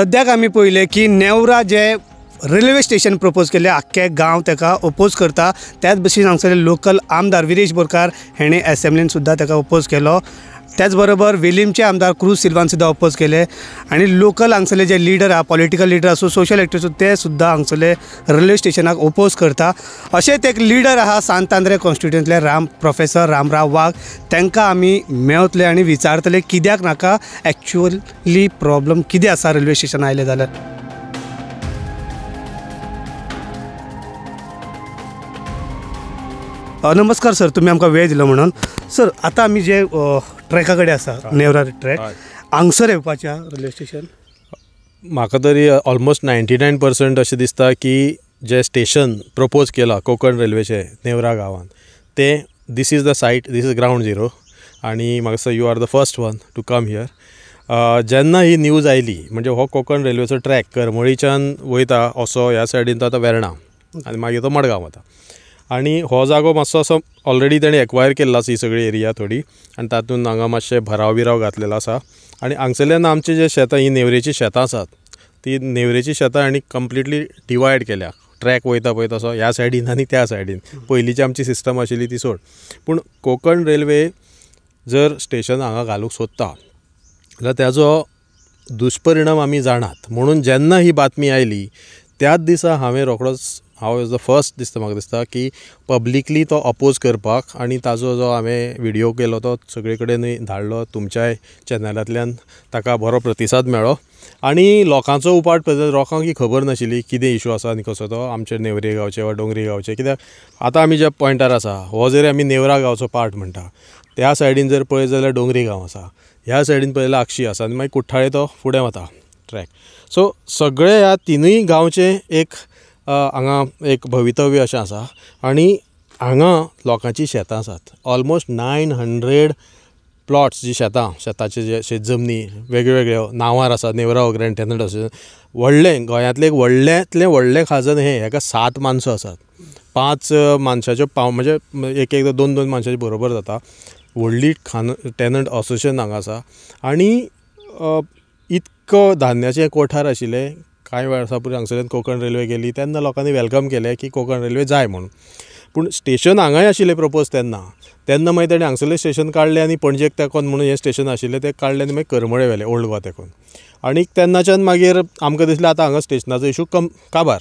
सद्याक आमी पळयलें की नेवरा जे रेल्वे स्टेशन प्रपोज केले आख्खे गांव ताका ओपोज करता. त्याच भशेन हांगसरले लोकल आमदार विरेश बोरकार हेणें एसेंब्लीन सुद्दां ताका ओपोज केलो. त्याच बरोबर वेलीमचे आमदार क्रूज सिल्वान सुद्दां ओपोज केले आनी लोकल हांगसरले जे लिडर आहा, पॉलिटिकल लिडर आसूं, सोशल एक्टिविस्ट आसूं, ते सुद्दां हांगसरले रेल्वे स्टेशनाक ओपोज करता. अशेंच एक लिडर आहा सांत आंद्रे कॉन्स्टिट्युएंतले प्रोफेसर रामराव वाघ, तांकां आमी मेवतले आनी विचारतले कित्याक नाका एक्चुअली प्रॉब्लम कितें आसा रेल्वे स्टेशन आयलें जाल्यार. नमस्कार सर, तुमी आमकां वेळ दिलो म्हणून. सर, आतां आमी जे ट्रॅका कडेन आसा, नेवरा ट्रॅक, हांगसर येवपाचें रेल्वे स्टेशन, म्हाका तरी ऑलमोस्ट 99% अशें दिसता की जे स्टेशन प्रपोज केलां कोंकण रेल्वेचें नेवरा गांवांत तें this is the site, this is ground zero. आनी म्हाका दिसता you are the first one to come here. जेन्ना ही न्यूज आयली, म्हणजे हो कोंकण रेल्वेचो ट्रॅक करमळीच्यान वयता असो ह्या सायडीन तो आतां वेर्णा आनी मागीर तो मडगांव वता आनी हो जागो मातसो असो ऑलरेडी तेणें एक्वायर केल्लो आसा ही सगळी एरिया थोडी आनी तातूंत हांगा मातशें भराव बिराव घातलेलो आसा. आनी हांगसरल्यान आमची जे शेतां, ही नेवरेचीं शेतां आसात, ती नेवरेचीं शेतां आनी कंप्लिटली डिवायड केल्या. ट्रॅक वयता पळय तसो ह्या सायडीन आनी त्या सायडीन, पयलींची आमची सिस्टम आशिल्ली ती सोड. पूण कोंकण रेल्वे जर स्टेशन हांगा घालूंक सोदता जाल्यार ताजो दुश्परिणाम आमी जाणात. म्हणून जेन्ना ही बातमी आयली त्याच दिसा हांवें रोखडोच, हांव एज the first दिसता म्हाका दिसता की पब्लिकली तो अपोज करपाक आनी ताजो जो हांवें व्हिडियो केलो तो सगळे कडेन धाडलो, तुमच्याय चॅनलांतल्यान ताका बरो प्रतिसाद मेळ्ळो आनी लोकांचो उपाट प्रतिसाद. लोकांक ही खबर नाशिल्ली कितें इशू आसा आनी कसो तो आमचे नेवरे गांवचे वा डोंगरी गांवचे. कित्याक आतां आमी ज्या पॉयंटार आसा हो जरी आमी नेवरा गांवचो पार्ट म्हणटा, त्या सायडीन जर पळयत जाल्यार डोंगरी गांव आसा, ह्या सायडीन पळयल्यार आगशी आसा आनी मागीर कुठ्ठाळे तो फुडें वता ट्रॅक. सो सगळे ह्या तिनूय गांवचे एक हांगा एक भवितव्य अशें आसा आनी हांगा लोकांची शेतां आसात. ऑलमोस्ट 900 प्लॉट्स जी शेतां, शेताचे जे शेत जमनी वेगळ्यो नांवार आसा नेवरा ग्रँड टेनंट असोसिएशन. व्हडलें गोंयांतलें एक व्हडल्यांतलें व्हडलें खाजन हें, हेका 7 माणसो आसात, 5 माणसाच्यो पाव म्हणजे एक एकदां 2-2 माणसाचे बरोबर जाता. व्हडली खान टेनंट असोसिएशन हांगा आसा आनी इतको धान्याचें कोठार आशिल्लें. कांय वर्सां पयलीं हांगसरल्यान कोंकण रेल्वे गेली तेन्ना लोकांनी welcome केलें की कोंकण रेल्वे जाय म्हणून. पूण स्टेशन हांगाय आशिल्लें प्रपोज तेन्ना, तेन्ना मागीर तेणें हांगसरलें स्टेशन काडलें आनी पणजेक तेंकोन म्हणून हें स्टेशन आशिल्लें तें काडलें आनी मागीर करमळे व्हेलें ओल्ड गोवा तेंकोन. आनी तेन्नाच्यान मागीर आमकां दिसलें आतां हांगा स्टेशनाचो इशू कम काबार.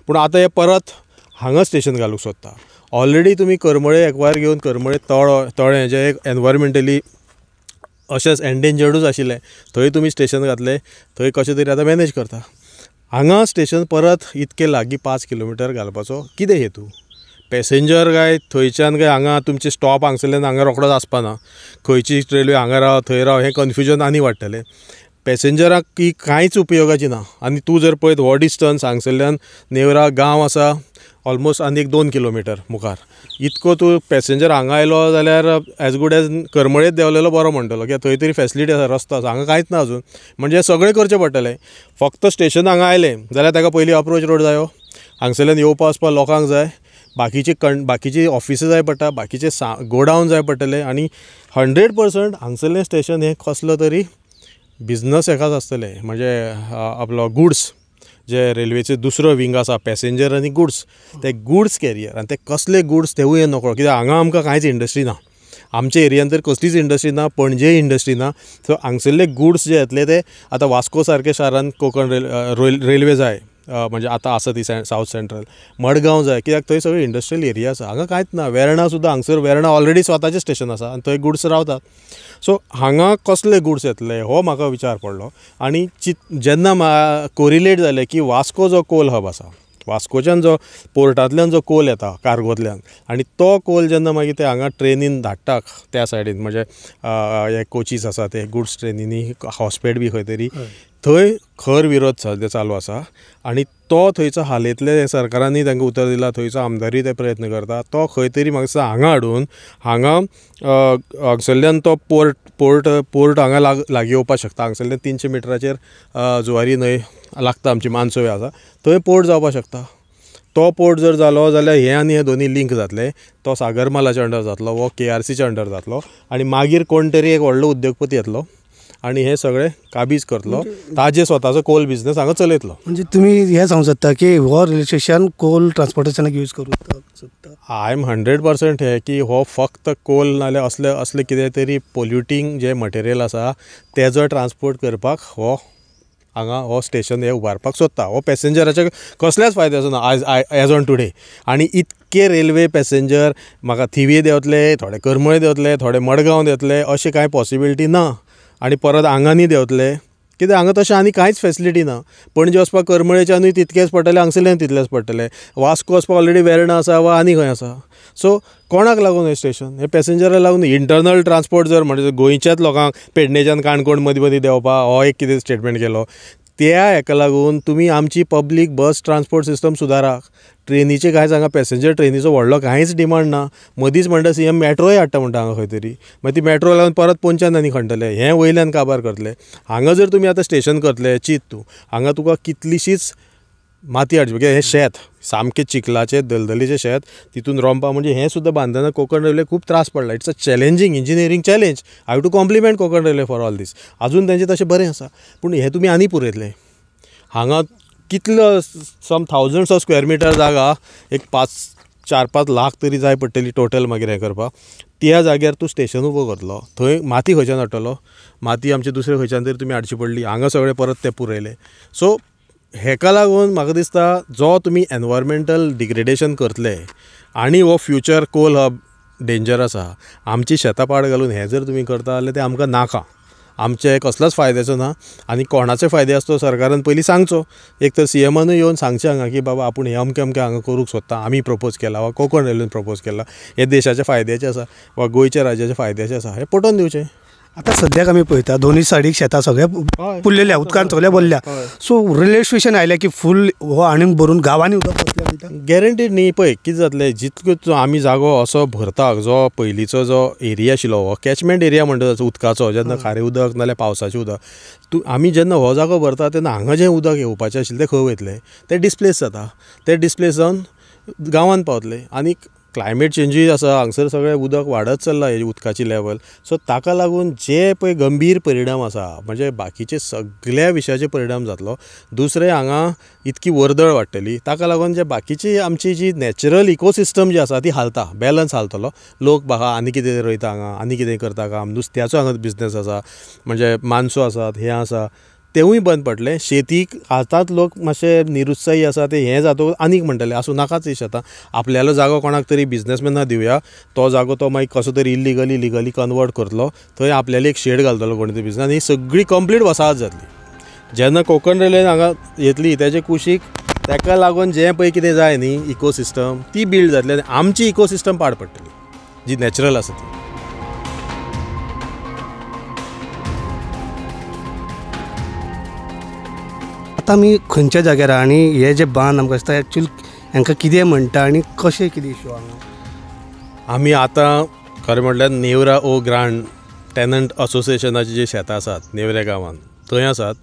पूण आतां हें परत हांगा स्टेशन घालूंक सोदता. ऑलरेडी तुमी करमळे एक्वायर घेवन करमळे तळो तळें जें एक एनवायरमेंटली अशेंच एन्डेंजर्डूच आशिल्लें थंय तुमी स्टेशन घातलें, थंय कशें तरी आतां मॅनेज करता. हांगा स्टेशन परत इतके लागीं 5 किलोमिटर घालपाचो कितें हेतू? पॅसेंजर काय थंयच्यान काय हांगा तुमचे स्टॉप हांगसरल्यान हांगा रोखडोच आसपाना, खंयची रेल्वे हांगा राव थंय राव हें कन्फ्युजन आनी वाडटलें. पॅसेंजराक ही कांयच उपयोगाची ना. आनी तूं जर पळयत हो डिस्टन्स हांगसरल्यान नेवरा गांव आसा ऑलमोस्ट आनी एक 2 किलोमिटर मुखार, इतको तूं पॅसेंजर हांगा आयलो जाल्यार एज गूड एज करमळेच देंवलेलो बरो म्हणटलो, कित्याक थंय तरी फॅसिलिटी आसा, रस्तो आसा, हांगा कांयच ना अजून. म्हणजे सगळें करचें पडटलें. फक्त स्टेशन हांगा आयलें जाल्यार ताका पयलीं अप्रोच रोड जायो, हांगसरल्यान येवपा वचपा लोकांक जाय, बाकीची बाकीची ऑफिसां जाय पडटा, बाकीचे गोडावन जाय पडटले. आनी 100% हांगसरलें स्टेशन हें कसलो तरी बिजनस हेकाच आसतलें, म्हणजे आपलो गुड्स जे रेल्वेचे दुसरो विंग आसा पॅसेंजर आनी गुड्स, ते गुड्स कॅरियर आनी ते कसले गुड्स तेवूय नकळो, कित्याक हांगा आमकां कांयच इंडस्ट्री ना, आमच्या एरियान तर कसलीच इंडस्ट्री ना, पणजेय इंडस्ट्री ना. सो हांगसरले गुड्स जे येतले ते आतां वास्को सारके शारान कोंकण रेल्वे जाय, म्हणजे आतां आसा ती सावथ सेंट्रल, मडगांव जाय, कित्याक थंय सगळी इंडस्ट्रियल एरिया आसा. हांगा कांयच ना. वेर्णा सुद्दां हांगसर वेर्णा ऑलरेडी स्वताचें स्टेशन आसा आनी थंय गुड्स रावतात. सो हांगा कसले गुड्स येतले हो म्हाका विचार पडलो. आनी जेन्ना कोरिलेट जालें की वास्को जो कोल हब आसा, वास्कोच्यान जो पोर्टांतल्यान जो कोल येता कार्गोंतल्यान आनी तो कोल जेन्ना मागीर ते हांगा ट्रेनीन धाडटा त्या सायडीन, म्हणजे हे कोचीस आसा ते गुड्स ट्रेनीनी हॉस्पेट बी खंय तरी, थंय खर विरोध सद्या चालू आसा. आनी तो थंयचो हालयतले सरकारांनी तांकां उतर दिलां, थंयचो आमदारूय ते प्रयत्न करता, तो खंय तरी म्हाका दिसता हांगा हाडून हांगा हांगसरल्यान तो पोर्ट पोर्ट पोर्ट हांगा लागीं येवपाक शकता. हांगसरल्यान 300 मिटराचेर जुवारी न्हंय लागता, आमची मानसोय आसा, थंय पोर्ट जावपाक शकता. तो पोर्ट जर जालो जाल्यार हे आनी हे दोनी लिंक जातले, तो सागरमालाच्या अंडर जातलो, वो केआरसीच्या अंडर जातलो आनी मागीर कोण तरी एक व्हडलो उद्योगपती येतलो आनी हे सगळे काबीज करतलो, ताजे स्वताचो कोल बिजनस हांगा चलयतलो. म्हणजे तुमी हें सांगूंक सोदता की हो रेल्वे स्टेशन कोल ट्रान्सपोर्टेशनाक यूज करूंक सोदता? I am 100% हें की हो फक्त कोल नाल्यार असले असले कितें तरी पोल्युटींग जें मटेरियल आसा तेजो ट्रान्सपोर्ट करपाक हो हांगा हो स्टेशन हे उबारपाक सोदता. हो पॅसेंजराच्या कसल्याच फायद्याचो ना आयज एज ऑन टुडे. आनी इतके रेल्वे पॅसेंजर म्हाका थिवी देंवतले, थोडे करमळे देंवतले, थोडे मडगांव देंवतले, अशें कांय पॉसिबिलिटी ना. आनी परत हांगांनी देंवतले कित्याक हांगा तशें आनी कांयच फेसिलिटी ना. पणजे वचपाक करमळेच्यानूय तितकेच पडटले, हांगसरल्यान तितलेच पडटले, वास्को वचपाक ऑलरेडी वेर्णा आसा वा आनी खंय आसा. सो कोणाक लागून हें स्टेशन? हें पॅसेंजराक लागून. इंटरनल ट्रान्सपोर्ट जर म्हणजे गोंयच्याच लोकांक पेडणेच्यान काणकोण मदीं मदीं देंवपाक हो एक कितें स्टेटमेंट केलो, त्या हेका लागून तुमी आमची पब्लीक बस ट्रान्सपोर्ट सिस्टम सुदारात. ट्रेनीचे कांयच हांगा पॅसेंजर ट्रेनीचो व्हडलो कांयच डिमांड ना. मदींच म्हणटा सीएम मेट्रोय हाडटा म्हणटा हांगा खंय तरी, मागीर ती मेट्रो लागून परत पोंच्यान आनी खणटले, हें वयल्यान काबार करतले. हांगा जर तुमी आतां स्टेशन करतले, चीत तूं हांगा तुका कितलीशीच माती हाडची, कित्याक हें शेत सामकें चिखलाचें दलदलीचें शेत, तितून रोंपा म्हणजे हें सुद्दां बांदतना कोंकण रेल्वे खूब त्रास पडला. It's a challenging engineering challenge. I have to compliment Konkan railway for all this. आजून तेंचें तशें बरें आसा, पूण हें तुमी आनी पुरयतले. हांगा कितलो some thousands of square metre जागा, एक 5-4-5 लाख तरी जाय पडटली टोटल मागीर हें करपाक. त्या जाग्यार तूं स्टेशन उबो करतलो, थंय माती खंयच्यान हाडटलो? माती आमचे दुसरे खंयच्यान तरी तुमी हाडची पडली. हांगा सगळें परत तें पुरयलें. सो हेका लागून म्हाका दिसता जो तुमी एनवायरमेंटल डिग्रेडेशन करतले आनी हो फ्युचर कोल हब डेंजर आसा. आमची शेतां पाड घालून हें जर तुमी करता जाल्यार तें आमकां नाका, आमचे कसलोच फायद्याचो ना. आनी कोणाचे फायदे आसतो सरकारान पयलीं सांगचो. एक तर सीएमानूय येवन सांगचें हांगा की बाबा आपूण हें अमकें अमकें हांगा करूंक सोदता, आमी प्रपोज केला वा कोंकण रेल्वेन प्रपोज केला, हें देशाच्या फायद्याचें आसा वा गोंयच्या राज्याच्या फायद्याचें आसा, हें पटोवन दिवचें. आतां सद्याक आमी पळयता दोनूय सायडीक शेतां सगळें पुरलेल्या, उदकान सगळें भरल्या. सो रेल्वे स्टेशन आयलें की फूल हो आनीक भरून गांवांनी उदक वतलें म्हणटा? गॅरंटीड न्ही. पळय कितें जातलें, जितको आमी जागो असो भरता, जो पयलींचो जो एरिया आशिल्लो हो कॅचमेंट एरिया म्हणटा उदकाचो, जेन्ना खारें उदक नाल्यार पावसाचें उदक, तूं आमी जेन्ना हो जागो भरता तेन्ना हांगा जें उदक येवपाचें आशिल्लें तें खंय वयतलें? तें डिस्प्लेस जाता, तें डिस्प्लेस जावन गांवांत पावतलें. आनी क्लायमेट चेंजूय आसा, हांगसर सगळें उदक वाडत चल्लां, हेजी उदकाची लेवल. सो ताका लागून जे पळय गंभीर परिणाम आसा, म्हणजे बाकीचे सगळ्या विशयाचे परिणाम जातलो. दुसरें हांगा इतकी वर्दळ वाडटली, ताका लागून जे बाकीची आमची जी नॅचरल इकोसिस्टम जी आसा ती हालता, बॅलन्स हालतलो. लोक बाबा आनी कितें रोयता हांगा, आनी कितें करता काम, नुस्त्याचो हांगा बिजनस आसा, म्हणजे मानसो आसात, हें आसा, तेवूय बंद पडलें. शेतीक आतांच लोक मातशे निरुत्साही आसा, ते हें जातकूच आनीक म्हणटले आसूं नाकाच ही शेतां, आपल्यालो जागो कोणाक तरी बिजनसमॅनाक दिवया, तो जागो तो मागीर कसो तरी इल्लिगली लिगली कन्वर्ट करतलो, थंय आपल्याली एक शेड घालतलो कोण तरी बिजनस, आनी ही सगळी कंप्लीट वसाहत जातली. जेन्ना कोंकण रेल्वे हांगा येतली तेजे कुशीक ताका लागून जें पळय कितें जाय न्ही इकोसिस्टम, ती बिल्ड जातली आनी आमची इकोसिस्टम पाड पडटली जी नॅचरल आसा ती. आतां आमी खंयच्या जाग्यार आनी हे जे बांद आमकां दिसता एक्चुअली हांकां कितें म्हणटा आनी कशें कितें इशू हांगा? आमी आतां खरें म्हटल्यार नेवरा ओ ग्रांड टेनंट असोसिएशनाची जी शेतां आसात नेवऱ्या गांवांत थंय आसात.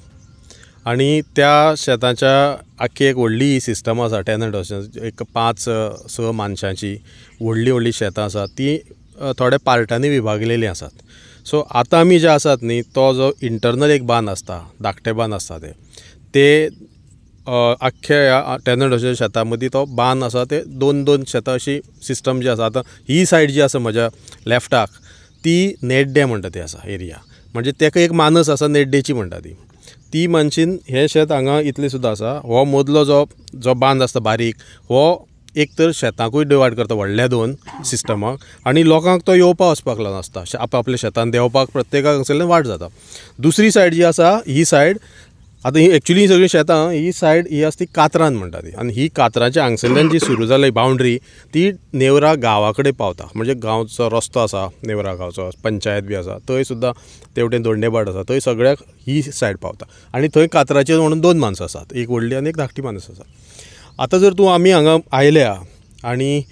आनी त्या शेताच्या आख्खी एक व्हडली सिस्टम आसा टेनंट असोसिएशन, एक 5-6 मानशांची व्हडलीं व्हडलीं शेतां आसात, ती थोड्या पार्टांनी विभागलेलीं आसात. सो आतां आमी जे आसात न्ही तो जो इंटरनल एक बांद आसता, धाकटे बांद आसता, ते आख्ख्या ह्या टेनंट असोसिएशन शेतां मदीं तो बांद आसा, ते 2-2 शेतां अशी सिस्टम जी आसा. आतां ही सायड जी आसा म्हज्या लेफ्टाक ती नेड्डे म्हणटा ती आसा एरिया, म्हणजे तेका एक मानस आसा नेड्डेची म्हणटा ती, ती मानशीन हें शेत हांगा इतलें सुद्दां आसा. हो मदलो जो जो बांद आसता बारीक, हो एक तर शेतांकूय डिवायड करता व्हडल्या 2 सिस्टमाक, आनी लोकांक तो येवपा वचपाक लागून आसता, आपआपल्या शेतान देंवपाक प्रत्येकाक हांगसरल्यान वाट जाता. दुसरी सायड जी आसा ही सायड आतां ही एक्चुली सगळीं शेतां ही सायड ही आसा ती कातरान म्हणटा ती, आनी ही कातराच्या हांगसरल्यान जी सुरू जाली बावंड्री ती नेवरा गांवा कडेन पावता, म्हणजे गांवचो रस्तो आसा नेवरा गांवचो, पंचायत बी आसा थंय सुद्दां, तेवटेन दोंडेभाट आसा थंय सगळ्याक ही सायड पावता. आनी थंय कातराचेर म्हणून 2 माणसां आसात, एक व्हडली आनी एक धाकटी माणस आसा. आतां जर तूं आमी हांगा आयल्या आनी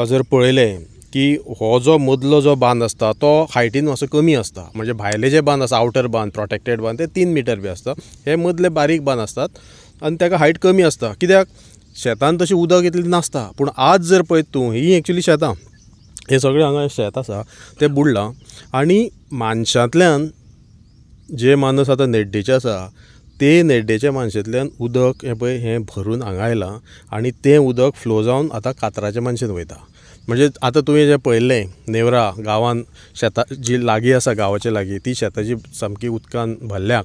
जर पळयलें की हो जो मदलो जो बांद आसता तो हायटीन मातसो कमी आसता, म्हणजे भायले जे बांद आसा आवटर बांद, प्रोटेक्टेड बांद, ते 3 मिटर बी आसता, हे मदले बारीक बांद असतात आनी ताका हायट कमी आसता, कित्याक शेतान तशें उदक इतलें नासता. पूण आज जर पळयत तूं ही एक्चुली शेतां, हे सगळें हांगा शेत आसा तें बुडलां आनी मानशांतल्यान जे मानस आतां नेड्डेचे आसा ते नेड्डेच्या मानशेंतल्यान उदक हें पळय हें भरून हांगा आयलां आनी तें उदक फ्लो जावन आतां कातराच्या मानशेन वयता. म्हणजे आतां तुवें जें पळयल्लें नेवरा गांवान शेतां जी लागीं आसा गांवाच्या लागीं ती शेतां जी सामकी उदकान भरल्या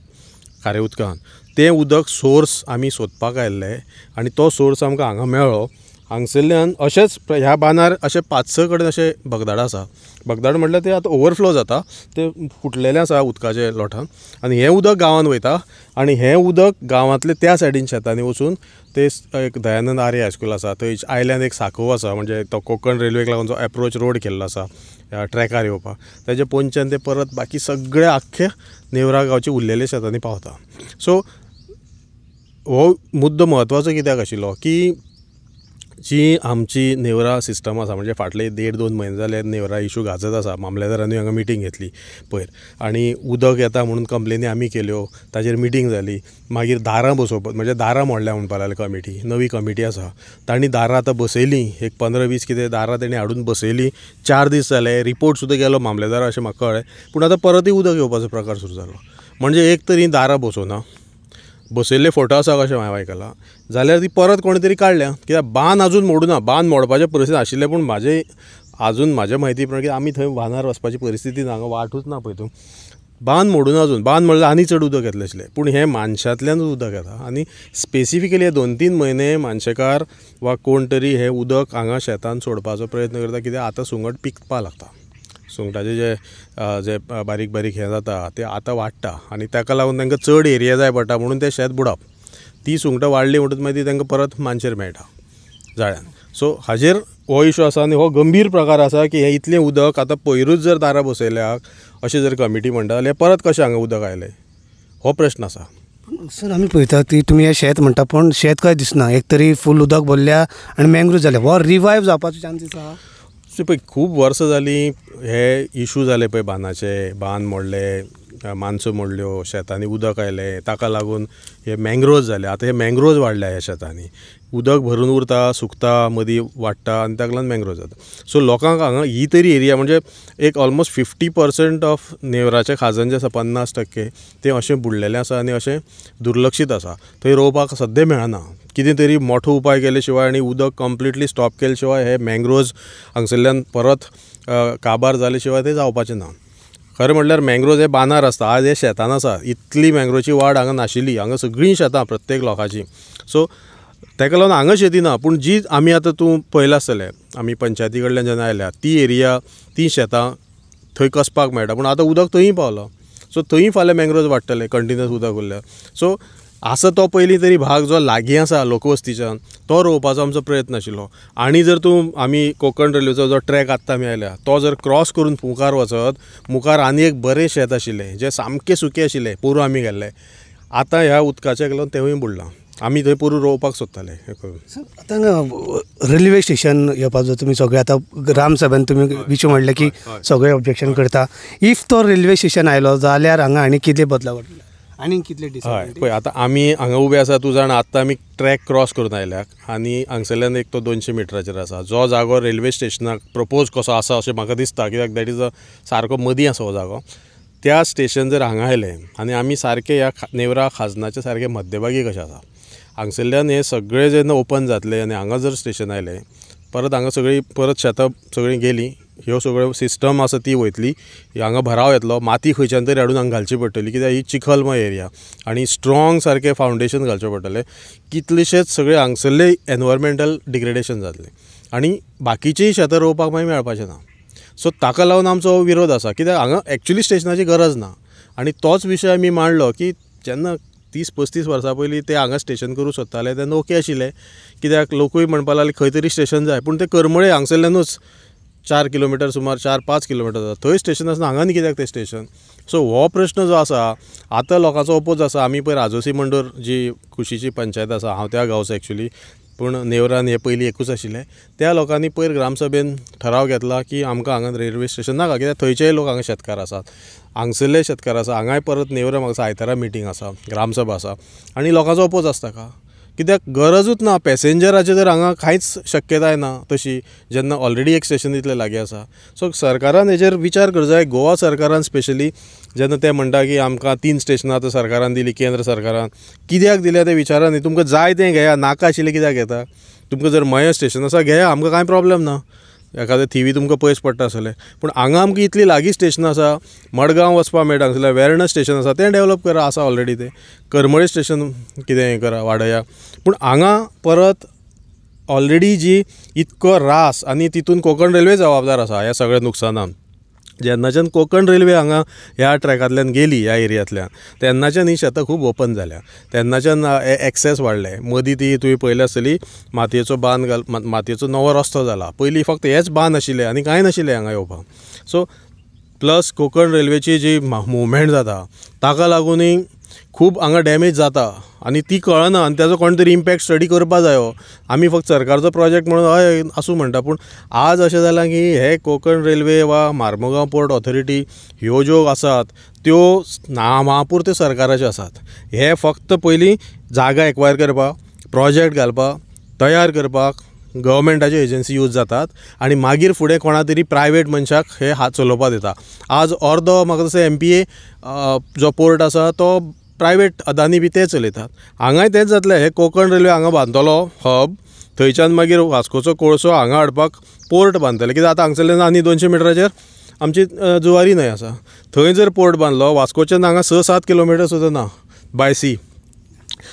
खारें उदकान, तें उदक सोर्स आमी सोदपाक आयिल्ले आनी तो सोर्स आमकां हांगा मेळ्ळो. हांगसरल्यान अशेंच ह्या बांदार अशें 5-6 कडेन अशें बगदाड आसा. बगदाड म्हटल्यार ते आतां ओवरफ्लो जाता, ते फुटलेलें आसा उदकाचे लोटान आनी हें उदक गांवांत वयता आनी हें उदक गांवांतले त्या सायडीन शेतांनी वचून ते एक दयानंद आर्य हायस्कूल आसा थंय आयल्यान एक साकोव आसा, म्हणजे तो कोंकण रेल्वेक लागून जो एप्रोच रोड केल्लो आसा ह्या ट्रॅकार येवपाक, ताजे पोंच्यान ते परत बाकी सगळे आख्खे नेवरा गांवचे उरलेले शेतांनी पावता. सो हो मुद्दो म्हत्वाचो कित्याक आशिल्लो की जी आमची नेवरा सिस्टम आसा, म्हणजे फाटले 1.5-2 म्हयने जाले नेवरा इशू गाजत आसा. मामलेदारांनी हांगा मिटींग घेतली पयर आनी उदक येता म्हणून कंप्लेनी आमी केल्यो, ताजेर मिटींग जाली. मागीर दारां बसोवप म्हणजे दारां मोडल्या म्हणपाक लागले कमिटी, नवी कमिटी आसा तांणी दारां आतां बसयलीं, एक 15-20 कितें दारां तेणी हाडून बसयलीं. 4 दीस जाले, रिपोर्ट सुद्दां गेलो मामलेदारा अशें म्हाका कळ्ळें, पूण आतां परतूय उदक येवपाचो प्रकार सुरू जालो. म्हणजे एक तरी दारां बसोवना, बसयल्ले फोटो आसा कशें हांवें आयकलां, जाल्यार ती परत कोणें तरी काडल्या कित्याक बांद आजून मोडूना. बांद मोडपाचे परिस्थिती आशिल्ले, पूण म्हाजे आजून म्हाज्या म्हायती प्रमाण आमी थंय बांदार वचपाची परिस्थिती ना, हांगा वाटूच ना पळय तूं. बांद मोडूना अजून, बांद म्हणल्यार आनी चड उदक येतलें आशिल्लें, पूण हें मानशांतल्यानूच उदक येता आनी स्पेसिफिकली हे 2-3 म्हयने मानशेकार वा कोण तरी हें उदक हांगा शेतान सोडपाचो प्रयत्न करता, कित्याक आतां सुंगट पिकपाक लागता, सुंगटाचे जे जे बारीक बारीक हें जाता ते आतां वाडटा आनी ताका लागून तांकां चड एरिया जाय पडटा म्हणून तें शेत बुडप. ती सुंगटां वाडली म्हणटकच मागीर ती तांकां परत मानशेर मेळटा जाळ्यान. सो हाजेर हो इशू आसा आनी हो गंभीर प्रकार आसा की हें इतलें उदक आतां पयरूच जर दारां बसयल्या अशें जर कमिटी म्हणटा जाल्यार परत कशें हांगा उदक आयलें हो प्रश्न आसा. सर आमी पळयता की तुमी हें शेत म्हणटा, पूण शेत काय दिसना, एक तरी फूल उदक भरल्या आनी मँग्रूव जालें, हो रिवायव जावपाचो चान्सीस आसा? पळय खूब वर्सां जालीं हे इशू जाले पळय बांदाचे, बांद मोडले, मानसो मोडल्यो, शेतांनी उदक आयलें, ताका लागून हे मँग्रोव्ज जाले. आतां हे मँग्रोव्ज वाडल्या ह्या शेतांनी, उदक भरून उरता, सुकता, मदीं वाडटा आनी ताका लागून मँग्रोव्ज जाता. सो लोकांक हांगा ही तरी एरिया म्हणजे एक ऑलमोस्ट 50% ऑफ नेवराचें खाजन जें आसा 50% तें अशें बुडलेलें आसा आनी अशें दुर्लक्षीत आसा, थंय रोवपाक सद्या मेळना. कितें तरी मोठो उपाय केले शिवाय आनी उदक कंप्लिटली स्टॉप केले शिवाय हे मँग्रोव्ज हांगसरल्यान परत काबार जाले शिवाय तें जावपाचें ना. खरें म्हटल्यार मँग्रोव्ज हे बांदार आसता, आज हे शेतान आसा. इतली मँग्रोवची वाड हांगा नाशिल्ली, हांगा सगळीं शेतां प्रत्येक लोकांची. सो ताका लागून हांगा शेती ना, पूण जी आमी आतां तूं पळयलां आसतलें आमी पंचायती कडल्यान जेन्ना आयल्या ती एरिया, ती शेतां थंय कसपाक मेळटा, पूण आतां उदक थंय पावलां. सो थंय फाल्यां मँग्रोव्ज वाडटले कंटिन्युअस उदक उरल्यार. सो आसा तो पयलीं तरी भाग जो लागीं आसा लोकवस्तीच्यान तो रोवपाचो आमचो प्रयत्न आशिल्लो. आनी जर तूं आमी कोंकण रेल्वेचो जो ट्रॅक आत्तां आमी आयल्या तो जर क्रॉस करून मुखार वचत, मुखार आनी एक बरें शेत आशिल्लें जें सामकें सुकें आशिल्लें, पोरूं आमी गेल्ले, आतां ह्या उदकाच्या लागून तेंवूय बुडलां. आमी थंय पोरूं रोवपाक सोदताले. आतां रेल्वे स्टेशन येवपाचो तुमी सगळे आतां ग्रामसभेन तुमी विशय म्हणलें की सगळे ऑब्जेक्शन करता, if तो रेल्वे स्टेशन आयलो जाल्यार हांगा आनी कितें बदलाव आनी कितले हय पळय आतां आमी हांगा उबे आसा, तूं जाणा आत्तां आमी ट्रॅक क्रॉस करून आयल्यात आनी हांगसरल्यान एक तो 200 मिटराचेर आसा जो जागो रेल्वे स्टेशनाक प्रपोज कसो आसा अशें म्हाका दिसता, कित्याक that is a सारको मदीं आसा हो जागो. त्या स्टेशन जर हांगा आयलें आनी आमी सारके ह्या नेवरा खाजनाचे सारके मध्यभागी कशें आसा, हांगसरल्यान हें सगळें जेन्ना ओपन जातलें आनी हांगा जर स्टेशन आयलें परत हांगा सगळीं परत शेतां सगळीं गेलीं, ह्यो सगळ्यो सिस्टम आसा ती वयतली, हांगा भराव येतलो, माती खंयच्यान तरी हाडून हांगा घालची पडटली, कित्याक ही चिखलमय एरिया आनी स्ट्रॉंग सारकें फावंडेशन घालचें पडटलें. कितलेशेच सगळे हांगसरले एनवायरमेंटल डिग्रेडेशन जातलें आनी बाकीचीय शेतां रोवपाक मागीर मेळपाचें ना. सो ताका लागून आमचो विरोध आसा, कित्याक हांगा एक्चुली स्टेशनाची गरज ना. आनी तोच विशय आमी मांडलो की जेन्ना 30-35 वर्सां पयलीं ते हांगा स्टेशन करूंक सोदताले तेन्ना ओके आशिल्लें, कित्याक लोकूय म्हणपाक लागले खंय तरी स्टेशन जाय, पूण ते करमळे हांगसरल्यानूच 4 किलोमिटर सुमार 4-5 किलोमिटर जाता, थंय स्टेशन आसना, हांगा न्ही कित्याक तें स्टेशन. सो हो प्रश्न जो आसा आतां लोकांचो ओपोज आसा. आमी पळय राजोसी मंडोर जी कुशीची पंचायत आसा, हांव त्या गांवचो एक्चुली, पूण नेवरान हे पयलीं एकूच आशिल्लें, त्या लोकांनी पयर ग्रामसभेन ठराव घेतला की आमकां हांगा रेल्वे स्टेशन नाका, कित्याक थंयचेय लोक हांगा शेतकार आसात, हांगसरले शेतकार आसा. हांगाय परत नेवरा म्हाका आयतारा मिटींग आसा, ग्रामसभा आसा आनी लोकांचो ओपोज आसता का. कित्याक गरजूच ना पॅसेंजराचे तर हांगा कांयच शक्यताय ना तशी, जेन्ना ऑलरेडी एक स्टेशन इतलें लागीं आसा. सो सरकारान हेजेर विचार करपाक जाय. गोवा सरकारान स्पेशली जेन्ना ते म्हणटा की आमकां 3 स्टेशनां आतां सरकारान दिली, केंद्र सरकारान कित्याक दिल्या तें विचारा न्ही. तुमकां जाय तें घेया, नाका आशिल्लें कित्याक घेता? तुमकां जर मयें स्टेशन आसा घेया, आमकां कांय प्रॉब्लम ना. एखादें थिवी तुमकां पयस पडटा आसतलें, पूण हांगा आमकां इतली लागीं स्टेशनां आसा, मडगांव वचपाक मेळटा, हांगसरल्यान वेर्णा स्टेशन आसा तें डेवलप करा, आसा ऑलरेडी तें. करमळे स्टेशन कितें हें करा, वाडया. पूण हांगा परत ऑलरेडी जी इतको रास आनी तितून कोंकण रेल्वे जबाबदार आसा ह्या सगळ्या नुकसानान. जेन्नाच्यान कोंकण रेल्वे हांगा ह्या ट्रॅकांतल्यान गेली, ह्या एरियांतल्यान, तेन्नाच्यान ही शेतां खूब ओपन जाल्या, तेन्नाच्यान एक्सेस वाडले. मदीं ती तुवें पळयल्या आसतली मातयेचो बांद घाल, मातयेचो नवो रस्तो जाला. पयलीं फक्त हेच बांद आशिल्ले आनी कांय नाशिल्लें हांगा येवपाक. सो प्लस कोंकण रेल्वेची जी मुवमेंट जाता ताका लागूनय खूब हांगा डॅमेज जाता आनी ती कळना आनी ताजो कोण तरी इम्पॅक्ट स्टडी करपा जायो. आमी फक्त सरकारचो प्रोजेक्ट म्हणून हय आसूं म्हणटा, पूण आज अशें जालां की हे कोंकण रेल्वे वा मार्मगांव पोर्ट ऑथॉरिटी ह्यो ज्यो आसात त्यो नामापुरत्यो सरकाराच्यो आसात. हे फक्त पयलीं जागा एक्वायर करपाक, प्रोजेक्ट घालपाक, तयार करपाक गव्हर्मेंटाच्यो एजन्सी यूज जातात आनी मागीर फुडें कोणा तरी प्रायवेट मनशाक हे हात चलोवपाक दिता. आज अर्दो म्हाका दिसता MPA जो पोर्ट आसा तो प्रायवेट अदानी बी ते चलयतात. हांगाय तेंच जातलें. हे कोंकण रेल्वे हांगा बांदतलो हब, थंयच्यान मागीर वास्कोचो कोळसो हांगा हाडपाक पोर्ट बांदतले. कित्याक आतां हांगसरल्यान आनी 200 मिटराचेर आमची जुवारी न्हंय आसा, थंय जर पोर्ट बांदलो वास्कोच्यान हांगा 6-7 किलोमिटर सुद्दां ना बाय सी.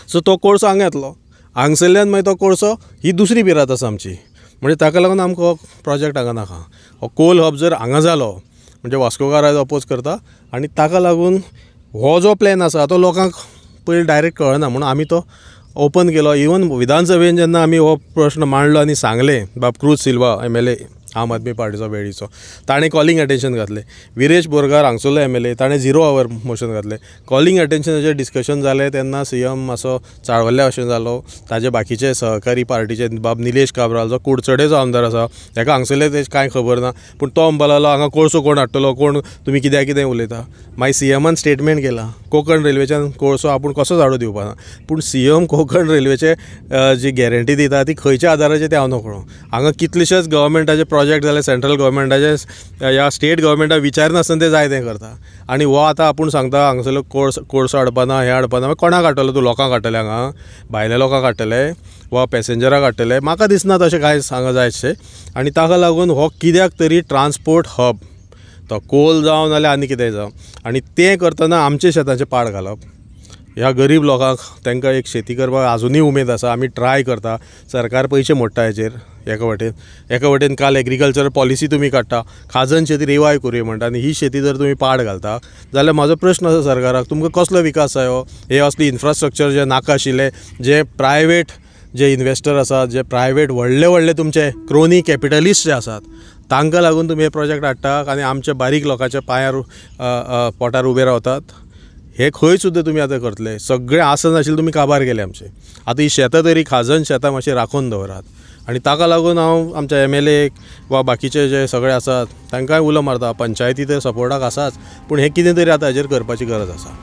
सो तो कोळसो हांगा येतलो, हांगसरल्यान मागीर तो कोळसो ही दुसरी भिरांत आसा आमची. म्हणजे ताका लागून आमकां हो प्रोजेक्ट हांगा नाका. हो कोल हब जर हांगा जालो म्हणजे वास्कोकार आयज अपोज करता आनी ताका लागून हो जो प्लॅन आसा तो लोकांक पयलीं डायरेक्ट कळना म्हणून आमी तो ओपन केलो. इवन विधानसभेन जेन्ना आमी हो प्रश्न मांडलो आनी सांगलें, बाब क्रूज सिल्वा MLA आम आदमी पार्टीचो वेळीचो, ताणें कॉलिंग अटेन्शन घातलें. विरेश बोरकार हांगसरलो MLA, ताणें 0 our motion घातलें. कॉलिंग अटेन्शनाचेर डिस्कशन जालें तेन्ना CM मातसो चाळवल्ल्या भशेन जालो. ताजे बाकीचे सहकारी पार्टीचे बाब निलेश काब्राल जो कुडचडेचो आमदार आसा, ताका हांगसरले तें कांय खबर ना, पूण तो म्हणपाक लागलो हांगा कोळसो कोण हाडटलो, कोण तुमी कित्याक कितें उलयता. मागीर CMन स्टेटमेंट केलां कोंकण रेल्वेच्यान कोळसो आपूण कसोच हाडूंक दिवपा ना. पूण CM Konkan रेल्वेचे जी गॅरंटी दिता ती खंयच्या आदाराचेर तें हांव नकळो. हांगा कितलेशेच गव्हर्मेंटाचे प्रोजेक्ट जाले, सेंट्रल गव्हर्मेंटाचे ह्या स्टेट गव्हर्मेंटाक विचारनासतना ते जाय तें करता. आनी हो आतां आपूण सांगता हांगसरलो कोळसो हाडपा ना, हें हाडपा ना. कोणाक हाडटलो तूं? लोकांक हाडटले हांगा, भायल्या लोकांक हाडटले वा पॅसेंजराक हाडटले? म्हाका दिसना तशें कांय हांगा जायतशें. आनी ताका लागून हो कित्याक तरी ट्रान्सपोर्ट हब, तो कोल जावं नाल्यार आनी कितें जावं, आनी तें करतना आमच्या शेताचें पाड घालप. ह्या गरीब लोकांक तांकां एक शेती करपाक आजुनूय उमेद आसा, आमी ट्राय करता, सरकार पयशे मोडटा हेजेर. एका वटेन काल एग्रीकल्चर पॉलिसी तुमी काडटा, खाजन शेती रिवायव करुया म्हणटा, आनी ही शेती जर तुमी पाड घालता जाल्यार म्हाजो प्रश्न आसा सरकाराक, तुमकां कसलो विकास जायो? हे असली इन्फ्रास्ट्रक्चर जे नाका आशिल्ले, जे प्रायवेट जे इन्वेस्टर आसात, जे प्रायवेट व्हडले व्हडले तुमचे क्रोनी कॅपिटलिस्ट जे आसात तांकां लागून तुमी हे प्रोजेक्ट हाडटा आनी आमच्या बारीक लोकांच्या पांयार पोटार उबे रावतात. हे खंय सुद्दां तुमी आतां करतले? सगळें आसनाशिल्लें तुमी काबार केले आमचे. आतां ही शेतां तरी खाजन शेतां मातशीं राखून दवरात. आनी ताका लागून हांव आमच्या MLA वा बाकीचे जे सगळे आसात तांकांय उलो मारता, पंचायती तर सपोर्टाक आसाच, पूण हें कितें तरी आतां हाजेर करपाची गरज आसा.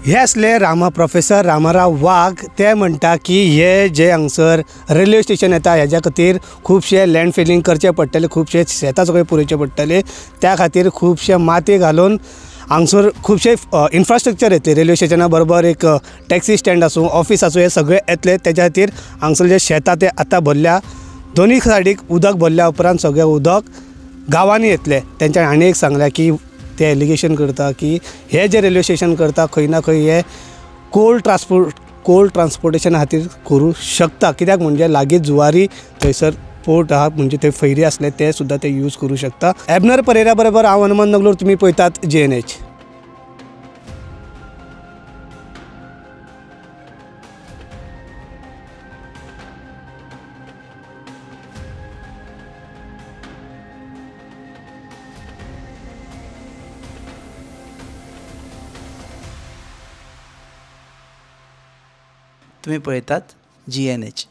हे आसले प्रोफेसर रामाराव वाघ. ते म्हणटा की हे जे हांगसर रेल्वे स्टेशन येता हेज्या खातीर खुबशे लँड फिलिंग करचें पडटलें, खुबशे शेतां सगळें पुरोवचें पडटलें, त्या खातीर खुबशे माती घालून हांगसर खुबशे इन्फ्रास्ट्रक्चर येतले. रेल्वे स्टेशना बरोबर एक टॅक्सी स्टँड आसूं, ऑफीस आसूं, हे सगळे येतले. तेज्या खातीर हांगसर जे शेतां ते आतां भरल्या, दोनूय सायडीक उदक भरल्या उपरांत सगळें उदक गांवांनी येतलें. तेंच्या आनी एक सांगलें की ते एलिगेशन करता की हे जे रेल्वे स्टेशन करता खंय ना खंय हे कोल ट्रान्सपोर्टेशना खातीर करूं शकता. कित्याक म्हणजे लागींच जुवारी थंयसर पोर्ट आहा, म्हणजे थंय फेरी आसले ते सुद्दां ते यूज करूं शकता. एबनर परेरा बरोबर हांव हनुमान नगलोर, तुमी पळयतात GNH. तुम्ही पळयतात GNH.